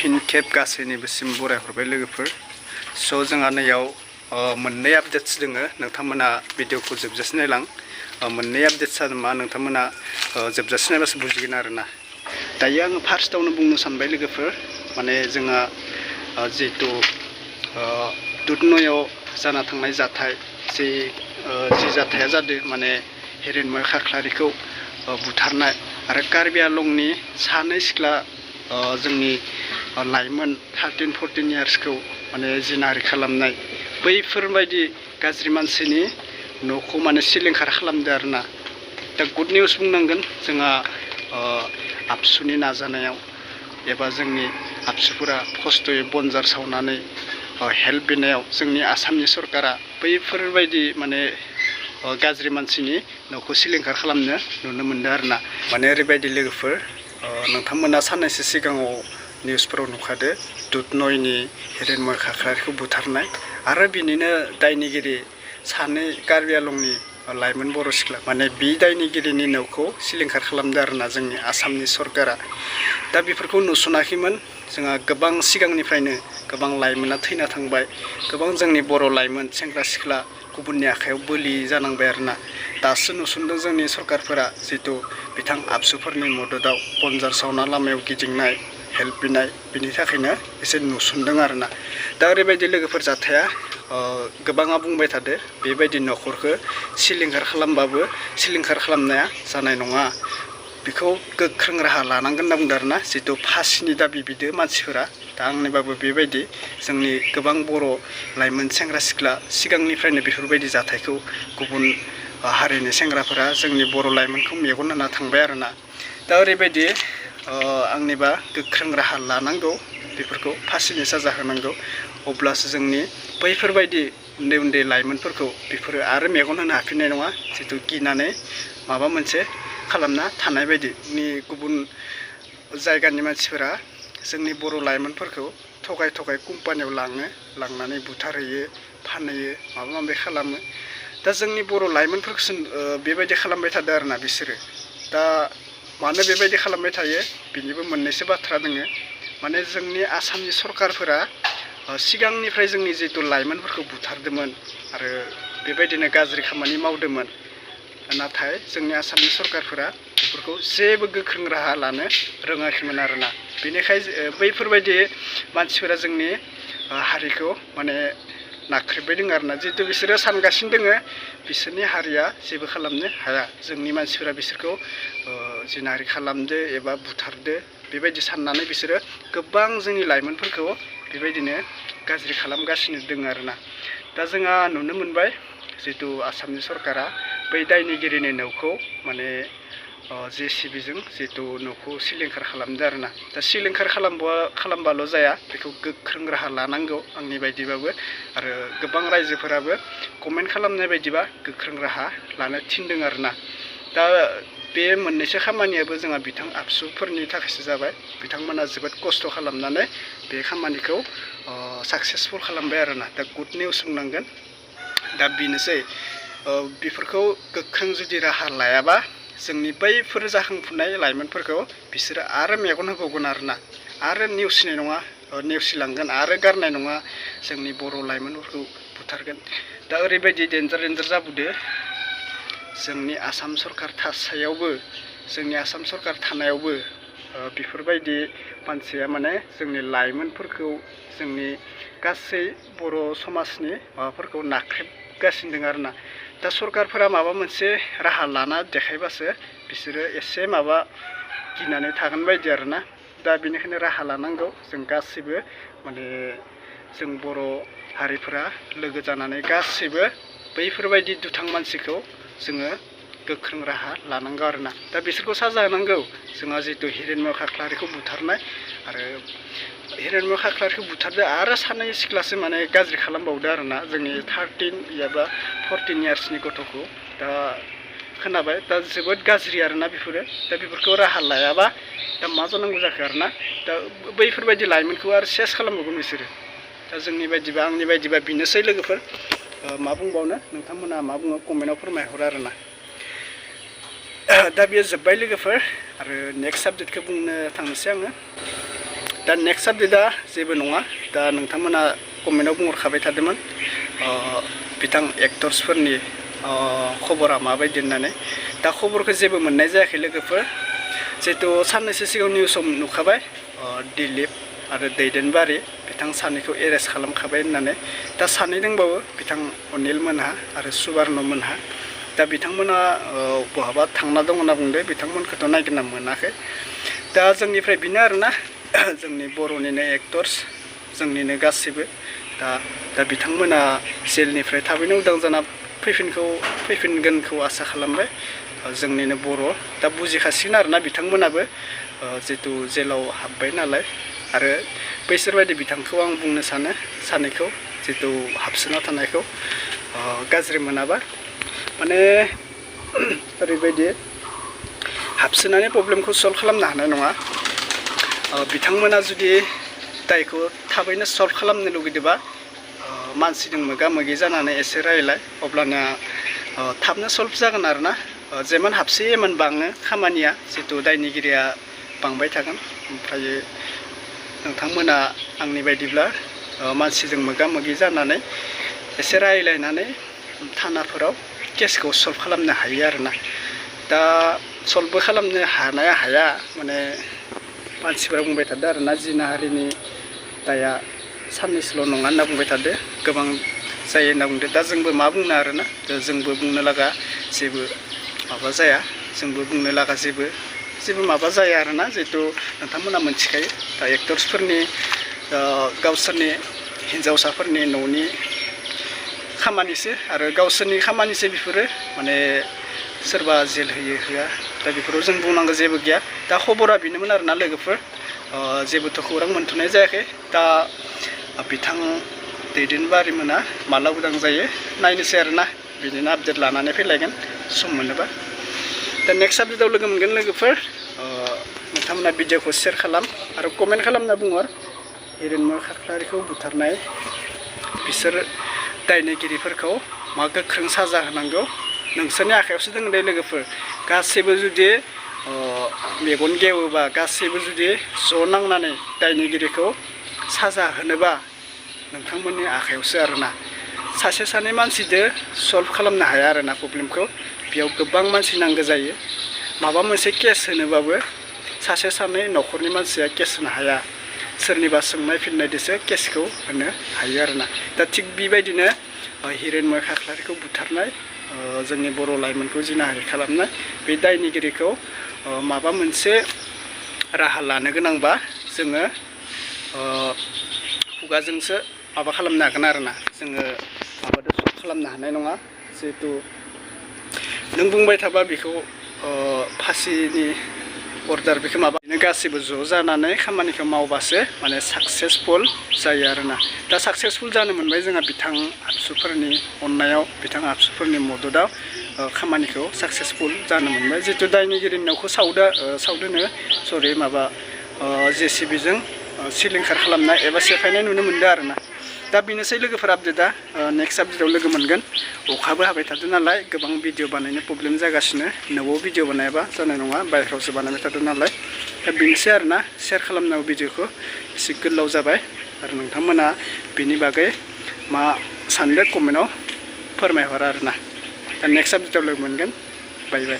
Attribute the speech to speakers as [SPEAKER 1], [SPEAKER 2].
[SPEAKER 1] फिन खेब गासैनिबोसिम बरायहरबाय लोगोफोर। स' जोंहा नैयाव मोननै आपडेट्स दोङो, नोंथांमोना भिडिअखौ जोबजासिम नायलां। मोननै आपडेट्स जादों मा नोंथांमोना जोबजासिम नायबासो बुजिगोन आरोना। दायो आङो फार्स्टआवनो बुंनो सानबाय लोगोफोर, माने जोंहा जिहेतु दुधनयआव जाना थांनाय जाथाय, जि जाथाया जादों माने हिरेनमय खाख्लारिखौ बुथारनाय आरो कार्बि आंलंनि सानै सिख्ला जोंनि लाइमोन 13-14 इयार्सखौ माने जिनाहारि खालामनाय, बैफोरबायदि गाज्रि मानसिनि न'खौ माने सिलिंखार खालामदो आरोना। दा गुड निउस बुंनांगोन, जोंहा आबसुनि नाजानायाव एबा जोंनि आबसुफोरा खस्थ'यै बनजार सावनानै हेल्प बिनायाव जोंनि आसामनि सरकारा बैफोरबायदि माने गाज्रि मानसिनि न'खौ सिलिंखार खालामनो नुनो मोनदों आरोना। माने ओरैबायदि लोगोफोर, नोंथांमोना साननैसो सिगाङाव निउसफोराव नुखादो दुधनयनि हिरेनमय खाख्लारिखौ बुथारनाय आरो बिनिनो दायनिगिरि सानै कार्बि आंलंनि लाइमोन बर' सिख्ला, माने बि दायनिगिरिनि न'खौ सिलिंखार खालामदों आरोना जोंनि आसामनि सरकारा। दा बेफोरखौ नुसनाखैमोन, जोंहा गोबां सिगांनिफ्रायनो गोबां लाइमोना थैना थांबाय, गोबां जोंनि बर' लाइमोन सेंग्रा सिख्ला गुबुननि आखायाव बोलि जानांबाय आरोना। दासो नुसनदों जोंनि सरकारफोरा जितु बिथां आबसुफोरनि मददआव बनजार सावना लामायाव गिदिंनाय हेल्प बिनाय, बिनि थाखायनो एसे नुसनदों आरोना। दा ओरैबायदि लोगोफोर जाथाया, गोबाङा बुंबाय थादो बेबायदि न'खरखौ सिलिंखार खालामबाबो सिलिंखार खालामनाया जानाय नङा, बेखौ गोख्रों राहा लानांगोन होनना बुंदों आरोना। जितु फासिनि दाबि बिदो मानसिफोरा, दा आंनिबाबो बेबायदि जोंनि गोबां बर' लाइमोन सेंग्रा सिख्ला सिगांनिफ्रायनो बेफोरबायदि जाथायखौ गुबुन हारिनि सेंग्राफोरा जोंनि बर' लाइमोनखौ मेगन होना थांबाय आरोना। दा ओरैबायदि आंनिबा गोख्रों राहा लानांगौ, बेफोरखौ फासिनि साजा होनांगौ, अब्लासो जोंनि बैफोरबायदि उन्दै उन्दै लाइमोनफोरखौ बेफोरो आरो मेगन होनो हाफिननाय नङा, जितु गिनानै माबा मोनसे खालामना थानाय बायदि। गुबुन जायगानि मानसिफोरा जोंनि बर' लाइमोनफोरखौ थगाय थगाय कम्पानियाव लांनानै बुथारहैयो, फानहैयो, माबा माबि खालामो। दा जोंनि बर' लाइमोनफोरखौसो बेबायदि खालामबाय थादों आरोना बिसोरो। दा मानो बेबायदि खालामबाय थायो, बिनिबो मोननैसो बाथ्रा दोङो। माने जोंनि आसामनि सरकारफोरा सिगांनिफ्राय जोंनि जितु लाइमोनफोरखौ बुथारदोंमोन आरो बेबायदिनो गाज्रि खामानि मावदोंमोन, नाथाय जोंनि आसामनि सरकारफोरा बेफोरखौ जेबो गोख्रों राहा लानो रोङाखैमोन आरोना। बेनिखायनो बैफोरबायदि मानसिफोरा जोंनि हारिखौ माने नाख्रेबबाय दङ आरोना। जिहेतु बिसोरो सानगासिनो दोङो बिसोरनि हारिया जेबो खालामनो हाया, जोंनि मानसिफोरा बिसोरखौ जिनाहारि खालामदो एबा बुथारदो, बेबायदि साननानै बिसोरो गोबां जोंनि लाइमोनफोरखौ बेबायदिनो गाज्रि खालामगासिनो दङ आरोना। दा जोंहा नुनो मोनबाय जितु आसामनि सरकारा बै दायनिगिरिनि न'खौ माने JCBजों जितु न'खौ सिलिंखार खालामदो आरोना। दा सिलिंखार खालामबाल' जाया, बेखौ गोख्रों राहा लानांगौ आंनि बायदिबाबो, आरो गोबां रायजोफोराबो कमेन्ट खालामनाय बायदिबा गोख्रों राहा लानो थिनदों आरोना। दा बे मोननैसो खामानियाबो जोंहा बिथां आबसुफोरनि थाखायसो जाबाय, बिथांमोना जोबोद खस्थ' खालामनानै बे खामानिखौ साक्सेसफुल खालामबाय आरोना। दा गुड निउस बुंनांगोन। दा बेनोसै, बेफोरखौ गोख्रों जुदि राहा लायाबा जोंनि बैफोर जाखांफुनाय लाइमोनफोरखौ बिसोरो आरो मेगन होबावगोन आरोना, आरो नेवसिनाय नङा, नेवसिलांगोन आरो गारनाय नङा, जोंनि बर' लाइमोनफोरखौ बुथारगोन। दा ओरैबायदि डेन्जार जाबोदो जोंनि आसाम सरकार थासायावबो, जोंनि आसाम सरकार थानायावबो बेफोरबायदि मानसिया माने जोंनि लाइमोनफोरखौ, जोंनि गासै बर' समाजनि माबाफोरखौ नाख्रेबगासिनो दङ आरोना। दा सरकारफोरा माबा मोनसे राहा लाना देखायबासो बिसोरो एसे माबा गिनानै थागोन बायदि आरोना। दा बेनिखायनो राहा लानांगौ जों गासैबो, माने जों बर' हारिफोरा लोगो जानानै गासैबो बैफोरबायदि दुथां मानसिखौ जोङो गोख्रों राहा लानांगौ आरोना। दा बिसोरखौ साजा होनांगौ। जोंहा जितु हिरेनमय खाख्लारिखौ बुथारनाय आरो हिरेनमय खाख्लारिखौ बुथारदो आरो सानै सिख्लासो माने गाज्रि खालामबावदो आरोना, जोंनि 13 एबा 14 इयार्सनि गथ'खौ। दा खोनाबाय, दा जोबोद गाज्रि आरोना बेफोरो। दा बेफोरखौ राहा लायाबा दा मा जानांगौ जाखो आरोना। दा बैफोरबायदि लाइमोनखौ आरो सेस खालामबावगोन बिसोरो। दा जोंनि बायदिबा, आंनि बायदिबा बेनोसै लोगोफोर। मा बुंबावनो, नोंथांमोना मा बुङो कमेन्टआव फोरमायहरो आरोना। दा बेयो जोब्बाय लोगोफोर, आरो नेक्स्ट साबजेक्टखौ बुंनो थांनोसै आङो। दा नेक्स्ट आपडेटआ जेबो नङा दा नोंथांमोना कमेन्टआव बुंहरखाबाय थादोंमोन बिथां एक्टर्सफोरनि खबरा माबायदि होननानै दा खबरखौ जेबो मोननाय जायाखै लोगोफोर जिहेतु साननैसो सिगां निउसाव नुखाबाय दिलीप आरो दैदेनबारि बिथां सानैखौ एरेस्ट खालामखाबाय होननानै दा सानै दंबावो बिथां अनिल मोनहा आरो सुबार्न मोनहा दा बिथांमोना बहाबा थांना दं होनना बुंदों बिथांमोनखौथ' नागिरना मोनाखै दा जोंनिफ्राय बेनो आरोना जोंनि बर'निनो एक्टर्स जोंनिनो गासैबो दा बिथांमोना जेलनिफ्राय थाबैनो उदां जाना फैफिनगोनखौ आसा खालामबाय जोंनिनो बर' दा बुजिखासिगोन आरोना बिथांमोनाबो जिहेतु जेलाव हाबबाय नालाय आरो बैसोरबायदि बिथांखौ आं बुंनो सानो सानैखौ जिहेतु हाबसोना थानायखौ गाज्रि मोनाबा माने ओरैबायदि हाबसोनानै प्रब्लेमखौ सल्भ खालामनो हानाय नङा बिथांमोना जुदि दायखौ थाबैनो सल्भ खालामनो लुगैदोंबा मानसिजों मोगा मोगि जानानै एसे रायलाय अब्लाना थाबनो सल्भ जागोन आरोना जेमान हाबसै एमान बाङो खामानिया जिहेतु दायनिगिरिया बांबाय थागोन ओमफ्राय नोंथांमोना आंनि बायदिब्ला मानसिजों मोगा मोगि जानानै एसे रायलायनानै थानाफोराव केसखौ सल्भ खालामनो हायो आरोना दा सल्भबो खालामनो हाया माने मानसिफोरा बुंबाय थादों आरोना जिनाहारिनि दाया साननैसोल' नङा होनना बुंबाय थादों गोबां जायो होनना बुंदों दा जोंबो मा बुंनो आरोना जोंबो बुंनो लागा जेबो माबा जाया जोंबो बुंनो लागा जेबो माबा जाया आरोना जिहेतु नोंथांमोना मोनथिखायो दा एक्टर्सफोरनि गावसोरनि हिन्जावसाफोरनि न'नि खामानिसो आरो गावसोरनि खामानिसो बेफोरो माने सोरबा जेल होयो होआ दा बेफोराव जों बुंनांगौ जेबो गैया दा खबरा बेनोमोन आरोना लोगोफोर जेबोथ' खौरां मोनथ'नाय जायाखै दा बिथां दैदेनबारि मोना माला उदां जायो नायनोसै आरोना बिनिनो आपडेट लानानै फैलायगोन सम मोनोबा दा नेक्स्ट आपडेटआव लोगो मोनगोन लोगोफोर नोंथांमोना भिडिअखौ शेयार खालाम आरो कमेन्ट खालामना बुंहर हिरेनमय खाख्लारिखौ बुथारनाय बिसोर दायनिगिरिफोरखौ मा गोख्रों साजा होनांगौ नोंसोरनि आखायावसो दङ दे लोगोफोर गासैबो जुदि मेगन गेवोबा गासैबो जुदि ज' नांनानै दायनिगिरिखौ साजा होनोबा नोंथांमोननि आखायावसो आरोना सासे सानै मानसिजों सल्भ खालामनो हाया आरोना प्रब्लेमखौ बेयाव गोबां मानसि नांगौ जायो माबा मोनसे केस होनोबाबो सासे सानै न'खरनि मानसिया केस होनो हाया सोरनिबा सोंनाय फिननायजोंसो केसखौ होनो हायो आरोना दा थिग बेबायदिनो हिरेनमय खाख्लारिखौ बुथारनाय जोंनि बर' लाइमोनखौ जिनाहारि खालामनाय बे दायनिगिरिखौ माबा मोनसे राहा लानो गोनांबा जोङो खुगाजोंसो माबा खालामनो हागोन आरोना जोङो माबाजों सल्भ खालामनो हानाय नङा जिहेतु नों बुंबाय थाबा बेखौ फासिनि अर्डार बेखौ माबा गासैबो ज' जानानै खामानिखौ मावबासो माने साक्सेसफुल जायो आरोना दा साक्सेसफुल जानो मोनबाय जोंहा बिथां आबसुफोरनि अननायाव बिथां आबसुफोरनि मददआव खामानिखौ साक्सेसफुल जानो मोनबाय जिहेतु दायनिगिरिनि न'खौ सावदोनो सरि माबा JCBजों सिलिंखार खालामनाय एबा सेफायनाय नुनो मोनदों आरोना दा बेनोसै लोगोफोर आपडेटआ नेक्स्ट आपडेटआव लोगो मोनगोन अखाबो हाबाय थादों नालाय गोबां भिडिअ बानायनो प्रब्लेम जागासिनो न'आव भिडिअ बानायाबा जानाय नङा बायह्रायावसो बानायबाय थादों नालाय दा बेनोसै आरोना शेयार खालामनांगौ भिडिअखौ एसे गोलाव जाबाय आरो नोंथांमोना बेनि बागै मा सानदों कमेन्टआव फोरमायहर आरोना दा नेक्स्ट आपडेटआव लोगो मोनगोन बाय बाय